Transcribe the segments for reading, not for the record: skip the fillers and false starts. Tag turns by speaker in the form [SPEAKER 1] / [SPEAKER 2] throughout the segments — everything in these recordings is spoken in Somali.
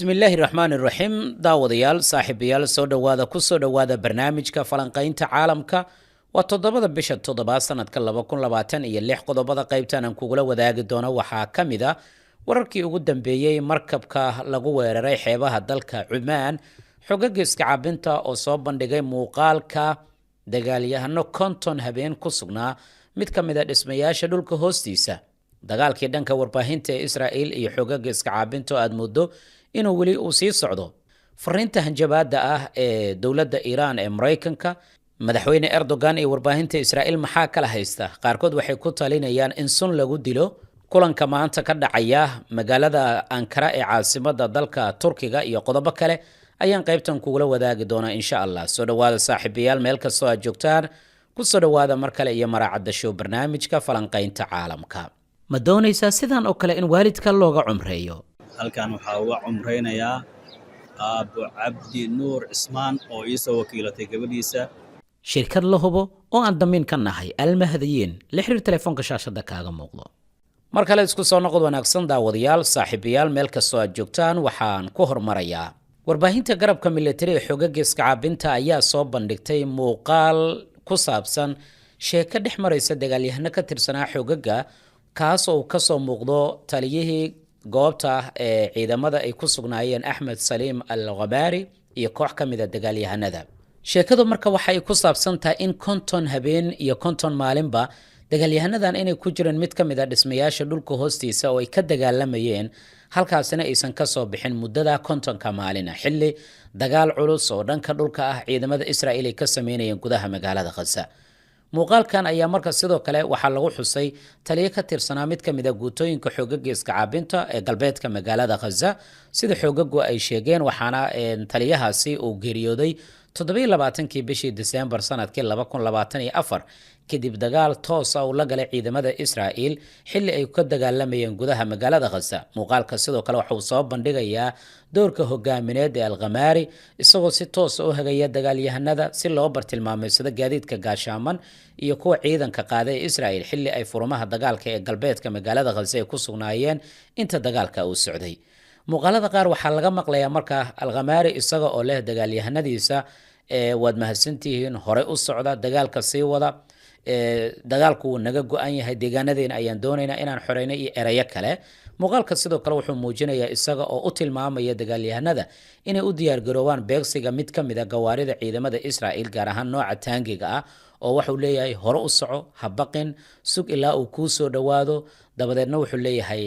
[SPEAKER 1] Bismillaahi raxmaan iraxiim. Daawadayaal, saaxiibayaal, soo dhowaada, kusoo dhowaada barnaamijka falanqaynta caalamka. Waa 7-da bisha 7aad, sanadka 2026. Qodobada qaybtan aan kugula wadaagi doono waxaa ka mid a wararkii ugu dambeeyey markabka lagu weeraray xeebaha dalka Cumaan, xogaga iska cabinta oo soo bandhigay muuqaalka dagaalyahano 50 habeen ku sugnaa mid ka mid a dhismayaasha dhulka hoostiisa, dagaalkii dhanka warbaahinta ee Israa'il iyo xogaga iska caabinta oo aad moodo inuu weli uu sii socdo, fariinta hanjabaadda ah ee dowladda Iiraan ee Maraykanka, madaxweyne Erdogan iyo warbaahinta Israa'iil maxaa kala haysta? Qaarkood waxay ku talinayaan in sun lagu dilo. Kulanka maanta ka dhacaya magaalada Ankara ee caasimadda dalka Turkiga iyo qodobo kale ayaan qaybtan kugula wadaagi doonaa, insha Allah. Soo dhowaada, saaxiibayaal, meel kastoo aad joogtaan, kusoo dhowaada mar kale iyo Maraacadda Show, barnaamijka falanqaynta caalamka. Ma doonaysaa sidan oo kale in waalidka looga cumreeyo?
[SPEAKER 2] Halkan waxaa uga cumraynayaa Aabbo Cabdi Nuur Cismaan oo ii soo wakiilatay gabadhiisa.
[SPEAKER 1] Shirkad la hubo oo aan damiin ka nahay, Almahdiyiin, la xiriir telefoonka shaashada kaaga muuqdo. Mar kale isku soo noqod wanaagsan, daawadayaal, saaxiibayaal, meel kastoo aad joogtaan. Waxaan ku hormarayaa warbaahinta garabka militari ee xogaga iska caabinta ayaa soo bandhigtay muuqaal ku saabsan sheeko dhex maraysa dagaalyahano ka tirsanaa xogaga, kaas oo uu kasoo muuqdo taliyihii goobta ee ciidamada ay ku sugnaayeen, Axmed Saliim al Khamaari, iyo koox ka mid a dagaalyahanada. Sheekadu marka waxay ku saabsan tahay in 50 habeen iyo 50 maalinba dagaalyahanadan inay ku jireen mid ka mid a dhismayaasha dhulka hoostiisa oo ay ka dagaalamayeen, halkaasina aysan kasoo bixin muddada 50-ka maalina, xilli dagaal culus oo dhanka dhulka ah ciidamada Israa'iil ay ka sameynayeen gudaha magaalada Khaza. Muuqaalkan ayaa marka sidoo kale waxaa lagu xusay taliyo ka tirsanaa mid ka mid a guutooyinka xoogaga iska caabinta ee galbeedka magaalada Khaza, sida xoogagu ay sheegeen. Waxaana taliyahaasi uu geeriyooday 27-kii bishii Disembar sanadkii 2024, kadib dagaal toos ah uu la galay ciidamada Israa'il xilli ay ka dagaalamayeen gudaha magaalada Khaza. Muuqaalka sidoo kale waxa uu soo bandhigayaa doorka hogaamineed ee Alkhamaari, isagoo si toosa u hagaya dagaalyahanada si loo bartilmaameysado gaadiidka gaashaaman iyo kuwa ciidanka qaada ee Israa'il, xilli ay furumaha dagaalka ee galbeedka magaalada Khaza ay ku sugnaayeen inta dagaalka uu socday. Muuqaalada qaar waxaa laga maqlayaa markaa Alkhamaari isaga oo leh dagaalyahanadiisa: "Waad mahadsantihiin, hore u socda, dagaalka sii wada, dagaalku wuu naga go-an yahay, deegaanadeena ayaan doonaynaa inaan xoreyno," iyo erayo kale. Muuqaalka sidoo kale wuxuu muujinayaa isaga oo u tilmaamaya dagaalyahanada inay u diyaargaroobaan beegsiga mid ka mid a gawaarida ciidamada Israa'il, gaar ahaan nooca taangiga ah, oo waxuu leeyahay: "Hore u soco, ha baqin, sug ilaa uu kuu soo dhowaado." Dabadeedna wuxuu leeyahay: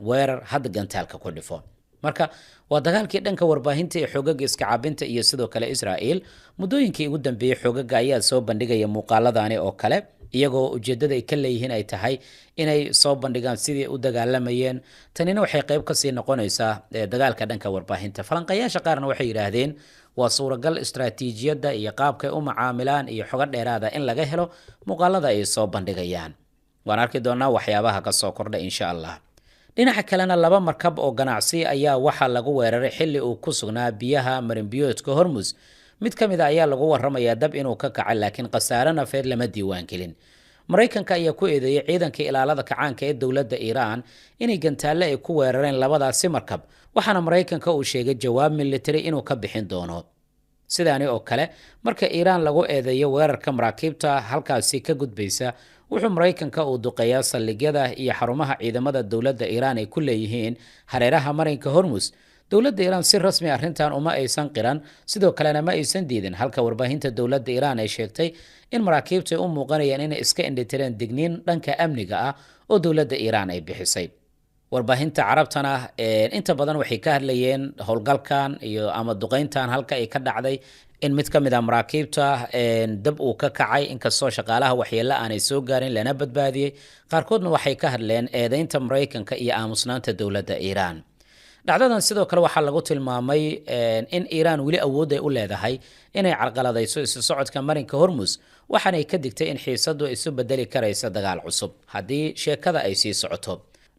[SPEAKER 1] "Weerar hadda, gantaalka ku dhifo." Marka waa dagaalkii dhanka warbaahinta ee xoogaga iska caabinta iyo sidoo kale Israa'il. Muddooyinkii ugu dambeeyey xoogaga ayaa soo bandhigaya muuqaaladani oo kale, iyagoo ujeeddada ay ka leeyihiin ay tahay inay soo bandhigaan sidii u dagaalamayeen. Tanina waxay qayb kasii noqonaysaa dagaalka dhanka warbaahinta. Falanqayaasha qaarna waxay yidhaahdeen waa suuragal istaraatiijiyadda iyo qaabkay u macaamilaan iyo xogo dheeraada in laga helo muuqaalada ay soo bandhigayaan. Waan arki doonaa waxyaabaha kasoo kordha, insha Allah. Dhinaca kalena, laba markab oo ganacsi ayaa waxaa lagu weeraray xilli uu ku sugnaa biyaha marinbiyoodka Hormus. Mid ka mid a ayaa lagu waramayaa dab inuu ka kacay, laakiin khasaare nafeed lama diiwaangelin. Maraykanka ayaa ku eedeeyey ciidanka ilaalada kacaanka ee dowladda Iiraan inay gantaalle ay ku weerareen labadaasi markab, waxaana Maraykanka uu sheegay jawaab militari inuu ka bixin doono. Sidaani oo kale marka Iiraan lagu eedeeyo weerarka maraakiibta halkaasi ka gudbaysa, wuxuu Maraykanka uu duqeeyaa saldhigyada iyo xarumaha ciidamada dowladda Iiraan ay ku leeyihiin hareeraha marinka Hormus. Dowladda Iiraan si rasmi arrintan uma aysan qiran, sidoo kalena ma aysan diidin, halka warbaahinta dowladda Iiraan ay sheegtay in maraakiibta ay u muuqanayaan inay iska indhitireen digniin dhanka amniga ah oo dowladda Iiraan ay bixisay. Warbaahinta Carabtana inta badan waxay ka hadlayeen howlgalkan iyo ama duqeyntan halka ay ka dhacday, in mid ka mid a maraakiibta dab uu ka kacay, inkastoo shaqaalaha waxyeello aanay soo gaarin lana badbaadiyey. Qaarkoodna waxay ka hadleen eedeynta Maraykanka iyo aamusnaanta dowladda Iiraan. Dhacdadan sidoo kale waxaa lagu tilmaamay in Iiraan weli awood ay u leedahay inay carqaladayso isu socodka marinka Hormus, waxaanay ka digtay in xiisadu isu bedeli karaysa dagaal cusub haddii sheekada ay sii socoto.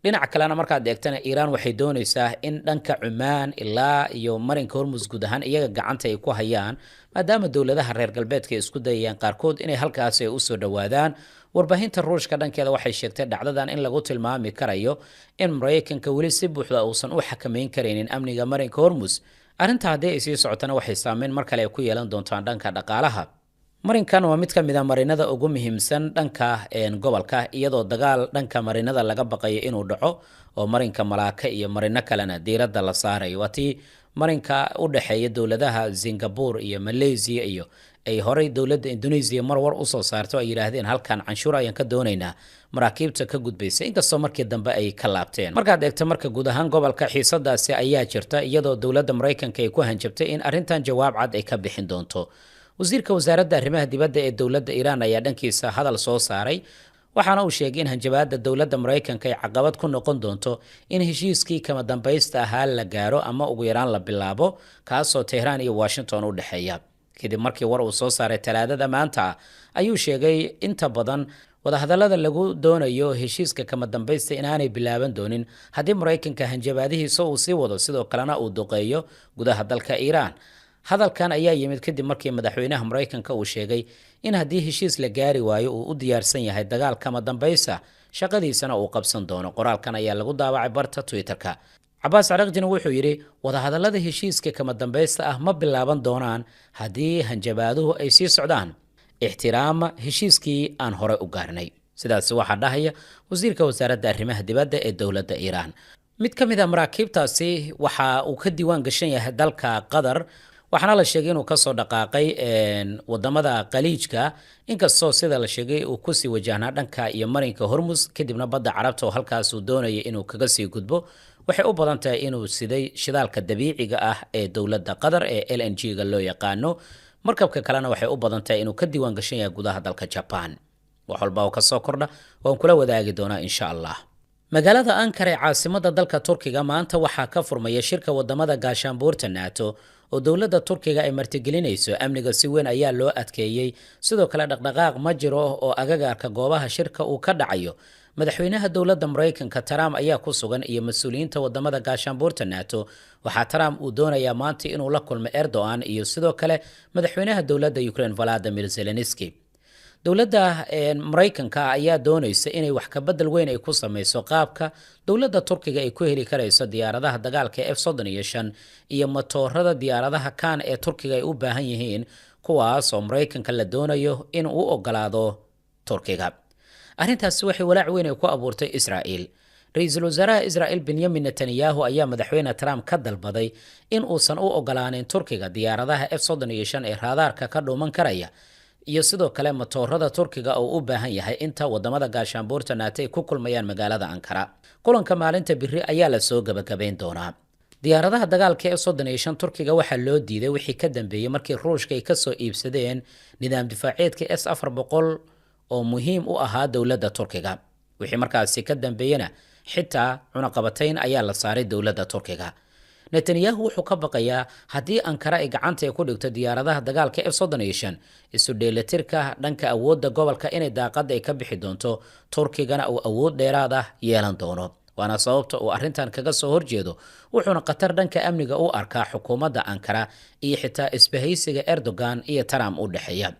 [SPEAKER 1] Dhinaca kalena markaad eegtana, Iiraan waxay doonaysaa in dhanka Cumaan ilaa iyo marinka Hormus guud ahaan iyaga gacanta ay ku hayaan, maadaama dowladaha reer galbeedka ay isku dayayaan qaarkood inay halkaasi ay usoo dhowaadaan. Warbaahinta Ruushka dhankeeda waxay sheegtay dhacdadan in lagu tilmaami karayo in Maraykanka weli si buuxda uusan u xakameyn karaynin amniga marinka Hormus. Arrinta haddii ay sii socotana, waxay saameyn mar kale ay ku yeelan doontaan dhanka dhaqaalaha. Marinkan waa mid ka mid a marinada ugu muhiimsan dhanka gobolka, iyadoo dagaal dhanka marinada laga baqayo inuu dhaco, oo marinka Malaaka iyo marino kalena diiradda la saarayo. Waa tii marinka u dhexeeya dowladaha Singapore iyo Malaysia iyo ay horey dowladda Indonesia mar war usoo saarto, ay yidhaahdeen halkan canshuur ayaan ka doonaynaa maraakiibta ka gudbaysa, inkastoo markii dambe ay ka laabteen. Markaad eegto marka guud ahaan gobolka, xiisadaasi ayaa jirta, iyadoo dowladda Maraykanka ay ku hanjabtay in arrintan jawaab cad ay ka bixin doonto. Wasiirka wasaaradda arrimaha dibadda ee dowladda Iiraan ayaa dhankiisa hadal soo saaray, waxaana uu sheegay in hanjabaadda dowladda Maraykanka ay caqabad ku noqon doonto in heshiiskii kama dambaysta ahaa la gaaro ama ugu yaraan la bilaabo, kaasoo Tehraan iyo Washington u dhexeeya. Kadib markii war uu soo saaray Talaadada maanta ayuu sheegay inta badan wadahadallada lagu doonayo heshiiska kama dambaysta inaanay bilaaban doonin haddii Maraykanka hanjabaadihiisa uu sii wado, sidoo kalena uu duqeeyo gudaha dalka Iiraan. Hadalkan ayaa yimid kadib markii madaxweynaha Maraykanka uu sheegay in haddii heshiis la gaari waayo uu u diyaarsan yahay dagaal kama dambaysa, shaqadiisana uu qabsan doono. Qoraalkan ayaa lagu daabacay barta Twitter-ka. Cabaas Caraaqjina wuxuu yidhi wadahadallada heshiiska kama dambaysta ah ma bilaaban doonaan haddii hanjabaaduhu ay sii socdaan. Ixtiraama heshiiskii aan hore u gaarnay. Sidaasi waxaa dhahaya wasiirka wasaaradda arrimaha dibadda ee dowladda Iiraan. Mid ka mid a maraakiibtaasi waxa uu ka diiwaan gashan yahay dalka Qatar, waxaana la sheegay inuu kasoo dhaqaaqay wadamada Qaliijka, inkastoo sida la sheegay uu kusii wajahnaa dhanka iyo marinka Hormus, kadibna badda Carabta oo halkaas uu doonaya inuu kaga sii gudbo. Waxay u badan tahay inuu siday shidaalka dabiiciga ah ee dowladda Qatar ee LNG-ga loo yaqaano. Markabka kalena waxay u badan tahay inuu ka diiwaan gashan yahay gudaha dalka Jaban. Wax walba oo kasoo kordha waan kula wadaagi doonaa, insha Allah. Magaalada Ankara ee caasimada dalka Turkiga maanta waxaa ka furmaya shirka wadamada gaashaanbuurta NATO oo dowladda Turkiga ay martigelinayso. Amniga si weyn ayaa loo adkeeyey, sidoo kale dhaqdhaqaaq ma jiro oo agagaarka goobaha shirka uu ka dhacayo. Madaxweynaha dowladda Maraykanka Trump ayaa ku sugan iyo mas-uuliyiinta wadamada gaashaanbuurta NATO. Waxaa Trump uu doonayaa maanta inuu la kulmo Erdogan iyo sidoo kale madaxweynaha dowladda Ukraine Vladimir Zelenski. Dowladda Maraykanka ayaa doonaysa inay wax kabedel weyn ay ku sameyso qaabka dowladda Turkiga ay ku heli karayso diyaaradaha dagaalka F-35 iyo matoorada diyaaradaha Kaan ee Turkiga ay u baahan yihiin, kuwaas oo Maraykanka la doonayo in uu ogolaado Turkiga. Arrintaasi waxay walaac weyn ay ku abuurtay Israa'il. Ra-iisul wasaaraha Israa'il Benyamin Netanyahu ayaa madaxweyne Trump ka dalbaday in uusan u ogolaanin Turkiga diyaaradaha F-35 ee raadaarka ka dhuuman karaya iyo sidoo kale matoorada Turkiga oo u baahan yahay inta wadamada gaashaanbuurta NATO ay ku kulmayaan magaalada Ankara. Kulanka maalinta biri ayaa la soo gabagabayn doonaa. Diyaaradaha dagaalka F-35 Turkiga waxaa loo diiday wixii ka dambeeyey markii Ruushka ay kasoo iibsadeen nidaam difaaceedka S-400 oo muhiim u ahaa dowladda Turkiga. Wixii markaasi ka dambeeyena xitaa cunaqabatayn ayaa la saaray dowladda Turkiga. Netanyahu wuxuu ka baqayaa haddii Ankara ay gacanta ay ku dhigto diyaaradaha dagaalka F-35, isu dheelatirka dhanka awoodda gobolka inay daaqadda ay ka bixi doonto, Turkigana uu awood dheeraad ah yeelan doono. Waana sababta uu arrintan kaga soo horjeedo, wuxuuna khatar dhanka amniga u arkaa xukuumadda Ankara iyo xitaa isbahaysiga Erdogan iyo Trump u dhexeeya.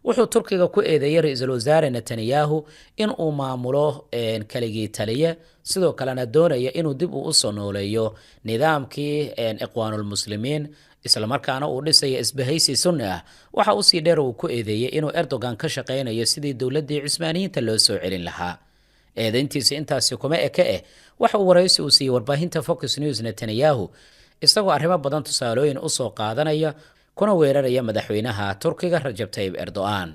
[SPEAKER 1] Wuxuu Turkiga ku eedeeyey ra-iisul wasaare Netanyahu in uu maamulo kaligii taliye, sidoo kalena doonaya inuu dib uu usoo nooleeyo nidaamkii Iqwaanulmuslimiin, islamarkaana uu dhisaya isbahaysi Sunni ah. Waxa usii dheer uu ku eedeeyey inuu Erdogan ka shaqaynayo sidii dowladdii Cusmaaniyiinta loo soo celin lahaa. Eedayntiisa intaasi kuma eke eh, waxa uu waraysi uu siiyey warbaahinta Fox News Netanyahu, isagoo arrimo badan tusaalooyin usoo qaadanaya kuna weeraraya madaxweynaha Turkiga Rajab Tayib Erdogan.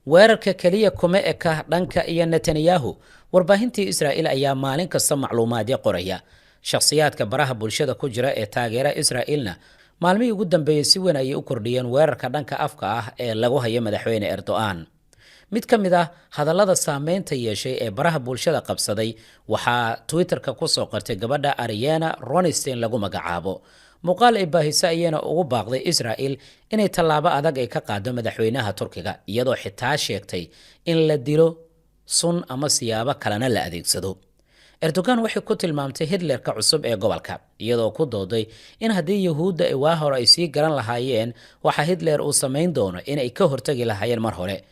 [SPEAKER 1] Weerarka keliya kuma eka dhanka iyo Netanyahu. Warbaahintii Israa'il ayaa maalin kasta macluumaadyo qoraya. Shakhsiyaadka baraha bulshada ku jira ee taageera Israa'ilna maalmihii ugu dambeeyey si weyn ayay u kordhiyeen weerarka dhanka afka ah ee lagu hayo madaxweyne Erdogan. Mid ka mid ah hadallada saameynta yeeshay ee baraha bulshada qabsaday waxaa Twitterka kusoo qortay gabadha Ariana Ronstein lagu magacaabo. Muuqaal ay baahisa ayayna ugu baaqday Israa'il inay tallaabo adag ay ka qaado madaxweynaha Turkiga, iyadoo xitaa sheegtay in la dilo, sun ama siyaabo kalena la adeegsado. Erdogan waxay ku tilmaamtay Hitlerka cusub ee gobolka, iyadoo ku dooday in haddii Yuhuudda ay waa hore ay sii garan lahaayeen waxa Hitler uu samayn doono, inay ka hortagi lahaayeen mar hore.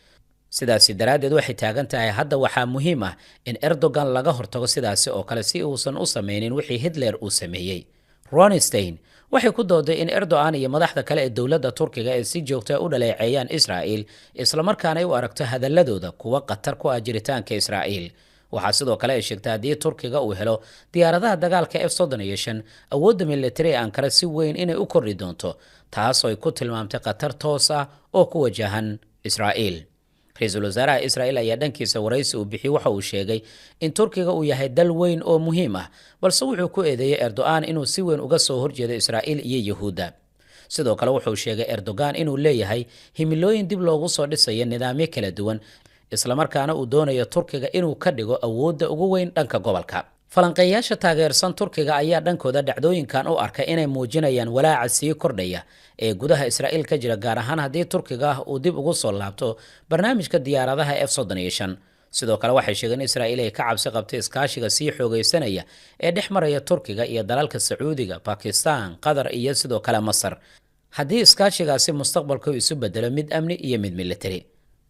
[SPEAKER 1] Sidaasi daraaddeed waxay taagan tahay, hadda waxaa muhiim ah in Erdogan laga hortago sidaasi oo kale, si uusan u sameynin wixii Hitler uu sameeyey. Ronstein waxay ku dooday in Erdogan iyo madaxda kale ee dowladda Turkiga ay si joogta u dhaleeceeyaan Israa'il, islamarkaana ay u aragto hadaladooda kuwa khatar ku ah jiritaanka Israa'iil. Waxaa sidoo kale ay sheegtay haddii Turkiga uu helo diyaaradaha dagaalka F-35, awoodda militari ee Ankara si weyn inay u kordhi doonto, taasoo ay ku tilmaamtay khatar toos ah oo ku wajahan Israa'iil. Ra-iisul wasaaraha Israa'iil ayaa dhankiisa waraysi uu bixiyey waxa uu sheegay in Turkiga uu yahay dal weyn oo muhiim ah, balse wuxuu ku eedeeyey Erdogan inuu si weyn uga soo horjeedo Israa'iil iyo Yuhuudda. Sidoo kale wuxuu sheegay Erdogan inuu leeyahay himilooyin dib loogu soo dhisayo nidaamyo kala duwan, islamarkaana uu doonayo Turkiga inuu ka dhigo awoodda ugu weyn dhanka gobolka. Falanqeeyaasha taageersan Turkiga ayaa dhankooda dhacdooyinkan u arka inay muujinayaan walaaca sii kordhaya ee gudaha Israa'iil ka jira, gaar ahaan haddii Turkiga uu dib ugu soo laabto barnaamijka diyaaradaha F-35. Sidoo kale waxay sheegeen Israa'iil ay ka cabsi qabtay iskaashiga sii xoogaysanaya ee dhex maraya Turkiga iyo dalalka Sacuudiga, Bakistan, Qatar iyo sidoo kale Masar, haddii iskaashigaasi mustaqbalka isu bedelo mid amni iyo mid militari.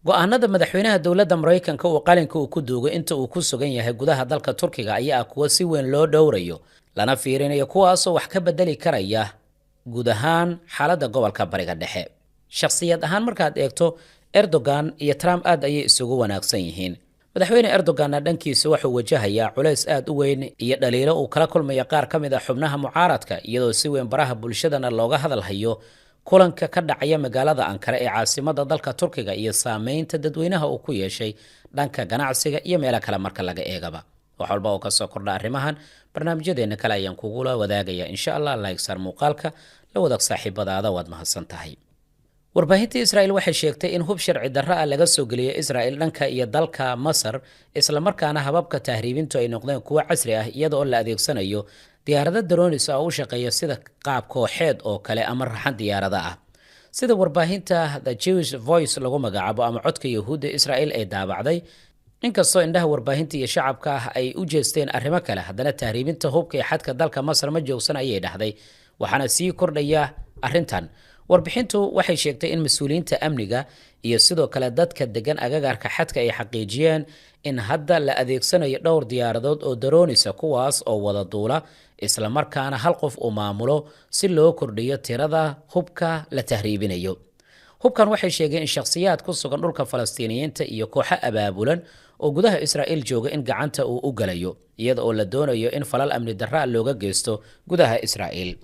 [SPEAKER 1] Go-aanada madaxweynaha dowladda Maraykanka uu qalinka uu ku duugo inta uu ku sugan yahay gudaha dalka Turkiga ayaa ah kuwo si weyn loo dhowrayo lana fiirinayo, kuwaasoo wax ka bedeli karaya guud ahaan xaaladda gobolka Bariga Dhexe. Shakhsiyad ahaan markaad eegto, Erdogan iyo Trump aad ayay isugu wanaagsan yihiin. Madaxweyne Erdoganna dhankiisa wuxuu wajahayaa culays aad u weyn iyo dhaliilo uu kala kulmaya qaar ka mid ah xubnaha mucaaradka, iyadoo si weyn baraha bulshadana looga hadalhayo kulanka ka dhacaya magaalada Ankara ee caasimada dalka Turkiga iyo saameynta dadweynaha uu ku yeeshay dhanka ganacsiga iyo meelo kale marka laga eegaba. Wax walba oo kasoo kordha arrimahan barnaamijyadeena kale ayaan kugula wadaagaya, insha Allah. Like saar muuqaalka, la wadaag saaxiibadaada, waad mahadsan tahay. Warbaahinta Israel waxay sheegtay in hub sharci darro ah laga soo geliyay Israel dhanka iyo dalka Masar, islamarkaana hababka tahriibintu ay noqdeen kuwo casri ah, iyada oo la adeegsanayo diyaarado drones ah oo u shaqeeya sida qaab kooxeed oo kale ama raxan diyaarada ah. Sida warbaahinta The Jewish Voice lagu magacaabo ama Codka Yahuudda Israel ay daabacday, inkastoo indhaha warbaahinta iyo shacabka ah ay u jeesteen arrimo kale, haddana tahriibinta hubka ee xadka dalka Masar ma joogsan, ayay dhahday, waxaana sii kordhaya arrintan. Warbixintu waxay sheegtay in mas-uuliyiinta amniga iyo sidoo kale dadka degan agagaarka xadka ay xaqiijiyeen in hadda la adeegsanayo dhowr diyaaradood oo drones ah, kuwaas oo wada duula, islamarkaana hal qof uu maamulo, si loo kordhiyo tirada hubka la tahriibinayo. Hubkan waxay sheegeen in shakhsiyaad ku sugan dhulka Falastiiniyiinta iyo kooxo abaabulan oo gudaha Israa'iil jooga in gacanta uu u galayo, iyada oo la doonayo in falal amni darra looga geysto gudaha Israa'iil.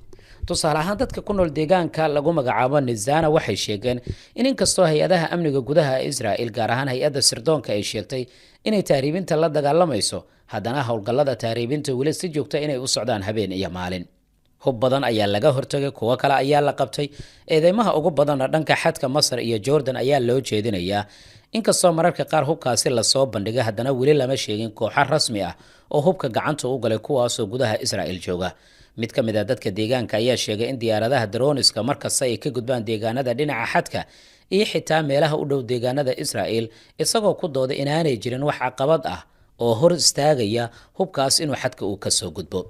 [SPEAKER 1] Tusaale ahaan, dadka ku nool deegaanka lagu magacaabo Nizana waxay sheegeen in inkastoo hay-adaha amniga gudaha Israa'iil, gaar ahaan hay-adda sirdoonka, ay sheegtay inay tahriibinta la dagaalamayso, haddana howlgallada tahriibinta weli si joogta inay u socdaan habeen iyo maalin. Hub badan ayaa laga hortagay, kuwo kale ayaa la qabtay. Eedeymaha ugu badanna dhanka xadka Masar iyo Jordan ayaa loo jeedinayaa. Inkastoo mararka qaar hubkaasi lasoo bandhigay, haddana weli lama sheegin kooxo rasmi ah oo hubka gacanta u galay, kuwaasoo gudaha Israa'iil jooga. Mid ka mid ah dadka deegaanka ayaa sheegay in diyaaradaha drones-ka markasta ay ka gudbaan deegaanada dhinaca xadka iyo xitaa meelaha u dhow deegaanada Israa'iil, isagoo ku dooday inaanay jirin wax caqabad ah oo hor istaagaya hubkaas inuu xadka uu kasoo gudbo.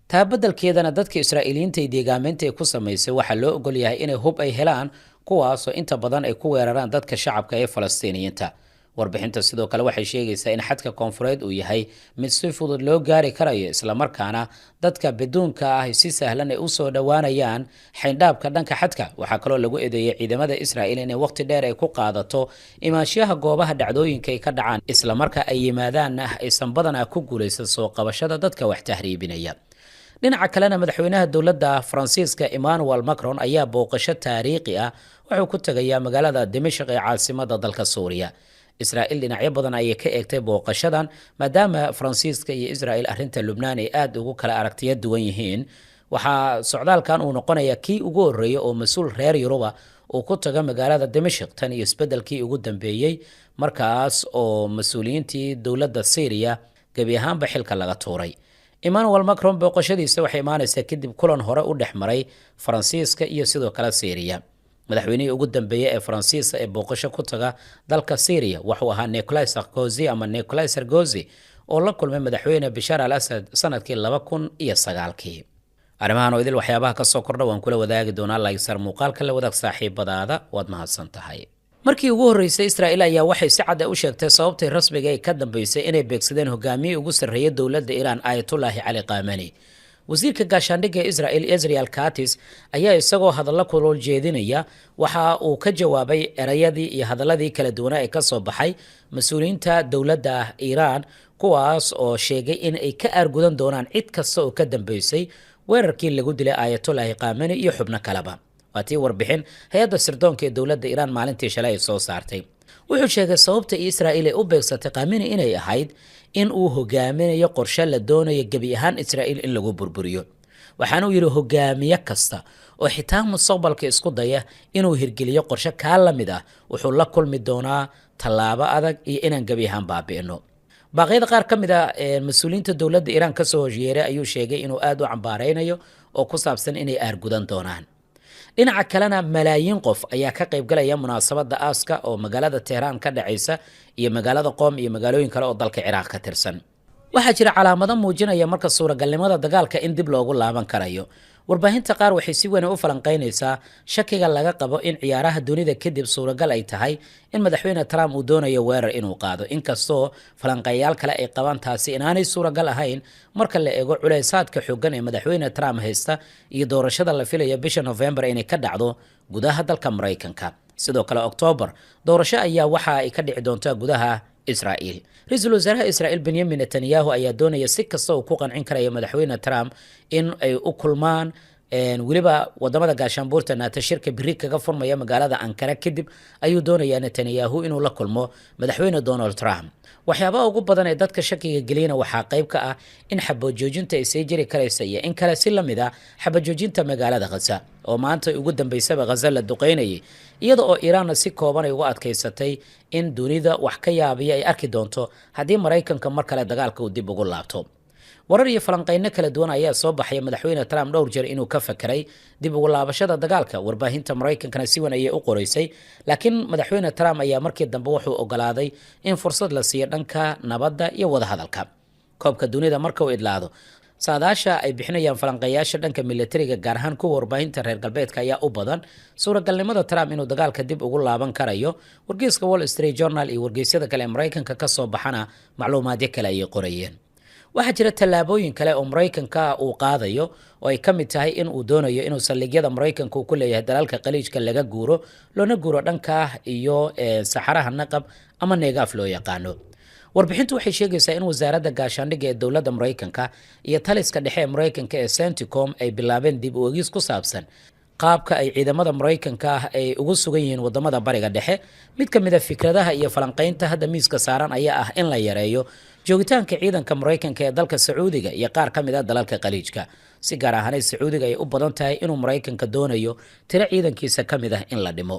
[SPEAKER 1] Taa beddelkeedana dadka Israa'iiliyiinta ee deegaameynta ay ku samaysay waxaa loo ogol yahay inay hub ay helaan, kuwaasoo inta badan ay ku weeraraan dadka shacabka ee Falastiiniyiinta. Warbixinta sidoo kale waxay sheegaysaa in xadka koonfureed uu yahay mid si fudud loo gaari karayo, islamarkaana dadka biduunka ah si sahlan ay usoo dhowaanayaan xayndhaabka dhanka xadka. Waxaa kaloo lagu eedeeyay ciidamada Israa'iil inay waqti dheer ay ku qaadato imaanshiyaha goobaha dhacdooyinka ay ka dhacaan, islamarka ay yimaadaanna aysan badanaa ku guulaysan soo qabashada dadka wax tahriibinaya. Dhinaca kalena, madaxweynaha dowladda Faransiiska Emmanuel Macron ayaa booqasho taariikhi ah wuxuu ku tegayaa magaalada Dimashq ee caasimada dalka Suuriya. Israa'iil dhinacyo badan ayay ka eegtay booqashadan, maadaama Faransiiska iyo Israa'iil arrinta Lubnaan ay aada ugu kala aragtiya duwan yihiin. Waxaa socdaalkan uu noqonayaa kii ugu horreeyay oo mas-uul reer Yuruba uu ku tago magaalada Dimashq tan iyo isbeddelkii ugu dambeeyey, markaas oo mas-uuliyiintii dowladda Syriya gebi ahaanba xilka laga tuuray. Emmanuel Macron booqashadiisa waxay imaanaysaa kadib kulan hore u dhex maray Faransiiska iyo sidoo kale Syriya. Madaxweynihii ugu dambeeyey ee Faransiiska ee booqasho ku taga dalka Syria wuxuu ahaa Nicolas Sarkozy ama Nicolas Sarkozy. oo la kulmay madaxweyne Bashaar al Asad sanadkii 2009-kii. Arrimahan oo idil waxyaabaha ka soo kordha waan kula wadaagi doonaa. Like saar muuqaalka, la wadaag saaxiibadaada. Waad mahadsan tahay. Markii ugu horreysay, Israa'iil ayaa waxay si cad u sheegtay sababtay rasmiga ay ka dambeysay inay beegsadeen hogaamiyii ugu sarreeyay dowladda Iiraan, Ayatullaahi Cali Qaamani. Wasiirka gaashaandhigga Israel, Israel Katz, ayaa isagoo hadallo kulul jeedinaya waxa uu ka jawaabay erayadii iyo hadaladii kala duwanaa ee kasoo baxay mas-uuliyiinta dowladda Iiraan, kuwaas oo sheegay in ay ka aargudan doonaan cid kasta oo ka dambeysay weerarkii lagu dilay Aayatullaahi Qaamani iyo xubno kaleba. Waa tii warbixin hay-adda sirdoonka ee dowladda Iiraan maalintii shalay ay soo saartay. Wuxuu sheegay sababta Israa'iil ay u beegsatay Qaamani inay ahayd in uu hogaaminayo qorshe la doonayo gebi ahaan Israa'iil in lagu burburiyo. Waxaana uu yidhi, hogaamiye kasta oo xitaa mustaqbalka isku daya inuu hirgeliyo qorshe kaa la mid ah wuxuu la kulmi doonaa tallaabo adag iyo inaan gebi ahaan baabi'ino. Baaqyada qaar ka mid a mas-uuliyiinta dowladda Iiraan kasoo horyeeray ayuu sheegay inuu aada u cambaareynayo oo ku saabsan inay aargudan doonaan. Dhinaca kalena, malaayiin qof ayaa ka qaybgalaya munaasabadda aaska oo magaalada Tehraan ka dhacaysa iyo magaalada Qoom iyo magaalooyin kale oo dalka Ciraaq ka tirsan. Waxaa jira calaamado muujinaya marka suuragalnimada dagaalka in dib loogu laaban karayo. Warbaahinta qaar waxay si weyn u falanqaynaysaa shakiga laga qabo in ciyaaraha dunida kadib suuragal ay tahay in madaxweyne Trump uu doonayo weerar inuu qaado, inkastoo falanqeeyaal kale ay qabaan taasi inaanay suuragal ahayn marka la eego culeysaadka xooggan ee madaxweyne Trump haysta iyo doorashada la filaya bisha November inay ka dhacdo gudaha dalka Maraykanka. Sidoo kale, Oktoobar doorasho ayaa waxa ay ka dhici doontaa gudaha Israa'iil. Ra-iisul wasaaraha Israa'iil, Benyamin Netanyahu, ayaa doonaya si kasta uu ku qancin karayo madaxweyne Trump in ay u kulmaan, weliba wadamada gaashaanbuurta NATO shirka biri kaga furmaya magaalada Ankara kadib ayuu doonayaa Netanyahu inuu la kulmo madaxweyne Donald Trump. Waxyaabaha ugu badan ee dadka shakiga geliyana waxaa qayb ka ah in xabajoojinta ay sii jiri karaysa iyo in kale, si lamid ah xabajoojinta magaalada Khaza oo maanta ugu dambeysaba Khaza la duqeynayay, iyada oo Iiraanna si kooban ay ugu adkaysatay in dunida wax ka yaabiya ay arki doonto haddii Maraykanka mar kale dagaalka uu dib ugu laabto. Warar iyo falanqeyno kala duwan ayaa soo baxaya madaxweyne Trump dhowr jeer inuu ka fakeray dib ugu laabashada dagaalka. Warbaahinta Maraykankana si weyn ayay u qoreysay, laakiin madaxweyne Trump ayaa markii dambe wuxuu ogolaaday in fursad la siiyo dhanka nabadda iyo wadahadalka koobka dunida marka uu idlaado. Saadaasha ay bixinayaan falanqeeyaasha dhanka militariga, gaar ahaan kuwa warbaahinta reer galbeedka, ayaa u badan suuragalnimada Trump inuu dagaalka dib ugu laaban karayo. Wargeyska Wall Street Journal iyo wargeysyada kale ee Maraykanka kasoo baxana macluumaadyo kale ayay qorayeen. Waxaa jira tallaabooyin kale oo Maraykanka uu qaadayo oo ay ka mid tahay in uu doonayo inuu saldhigyada Maraykanka uu ku leeyahay dalalka Qaliijka laga guuro, loona guuro dhanka iyo saxaraha Naqab ama Neegaaf loo yaqaano. Warbixintu waxay sheegaysaa in wasaaradda gaashaandhigga ee dowladda Maraykanka iyo taliska dhexe ee Maraykanka ee CENTCOM ay bilaabeen dib u eegis ku saabsan qaabka ay ciidamada Maraykanka ah ay ugu sugan yihiin wadamada Bariga Dhexe. Mid ka mid a fikradaha iyo falanqaynta hadda miiska saaran ayaa ah in la yareeyo joogitaanka ciidanka Maraykanka ee dalka Sacuudiga iyo qaar ka mid a dalalka Qaliijka. Si gaar ahaaneed Sacuudiga ay u badan tahay inuu Maraykanka doonayo tiro ciidankiisa ka mid ah in la dhimo.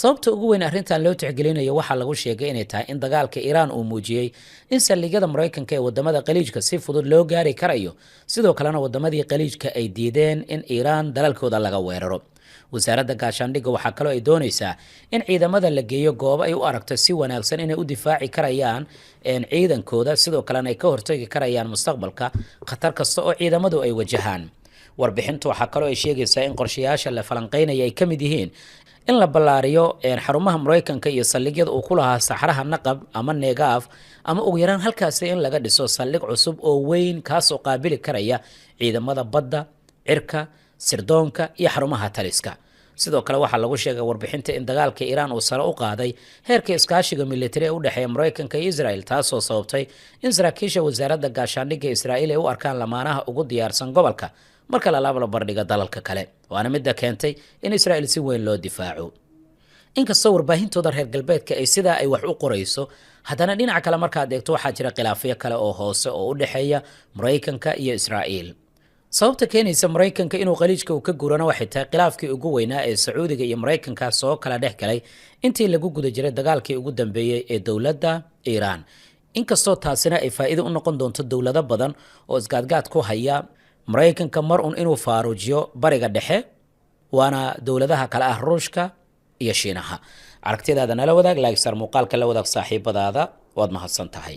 [SPEAKER 1] Sababta ugu weyn arrintan loo tixgelinayo waxaa lagu sheegay inay tahay in dagaalka Iiraan uu muujiyey in saldhigyada Maraykanka ee wadamada Qaliijka si fudud loo gaari karayo, sidoo kalena wadamadii Qaliijka ay diideen in Iiraan dalalkooda laga weeraro. Wasaaradda gaashaandhigga waxaa kaloo ay doonaysaa in ciidamada la geeyo goobo ay u aragto si wanaagsan inay u difaaci karayaan ciidankooda, sidoo kalena ay ka hortagi karayaan mustaqbalka khatar kasta oo ciidamadu ay wajahaan. Warbixintu waxaa kaloo ay sheegaysaa in qorshayaasha la falanqeynaya ay ka mid yihiin in la ballaariyo xarumaha Maraykanka iyo saldhigyada uu ku lahaa saxraha Naqab ama Negaaf, ama ugu yaraan halkaasi in laga dhiso saldhig cusub oo weyn, kaasoo qaabili karaya ciidamada badda, cirka, sirdoonka iyo xarumaha taliska. Sidoo kale, waxaa lagu sheegay warbixinta in dagaalka Iiraan uu sare u qaaday heerka iskaashiga militari ee u dhexeeya Maraykanka iyo Israel, taasoo sababtay in saraakiisha wasaaradda gaashaandhigga Israa'iil ay u arkaan lamaanaha ugu diyaarsan gobolka marka lalaba bardhiga dalalka kale, waana midda keentay in Israa'iil si weyn loo difaaco. Inkastoo warbaahintooda reer galbeedka ay sidaa ay wax u qorayso, haddana dhinaca kale markaad eegto waxaa jira khilaafyo kale oo hoose oo u dhexeeya Maraykanka iyo Israa'iil. Sababta keenaysa Maraykanka inuu Qaliijka uu ka guurana waxay tahay khilaafkii ugu weynaa ee Sacuudiga iyo Maraykanka soo kala dhex galay intii lagu guda jiray dagaalkii ugu dambeeyey ee dowladda Iiraan, inkastoo taasina ay faa'iido u noqon doonto dowlado badan oo isgaadgaad ku haya Maraykanka mar un inuu faaruujiyo Bariga Dhexe, waana dowladaha kale ah Ruushka iyo Shiinaha. Aragtidaada nala wadaag, like saar muuqaalka, la wadaag saaxiibadaada. Waad mahadsan tahay.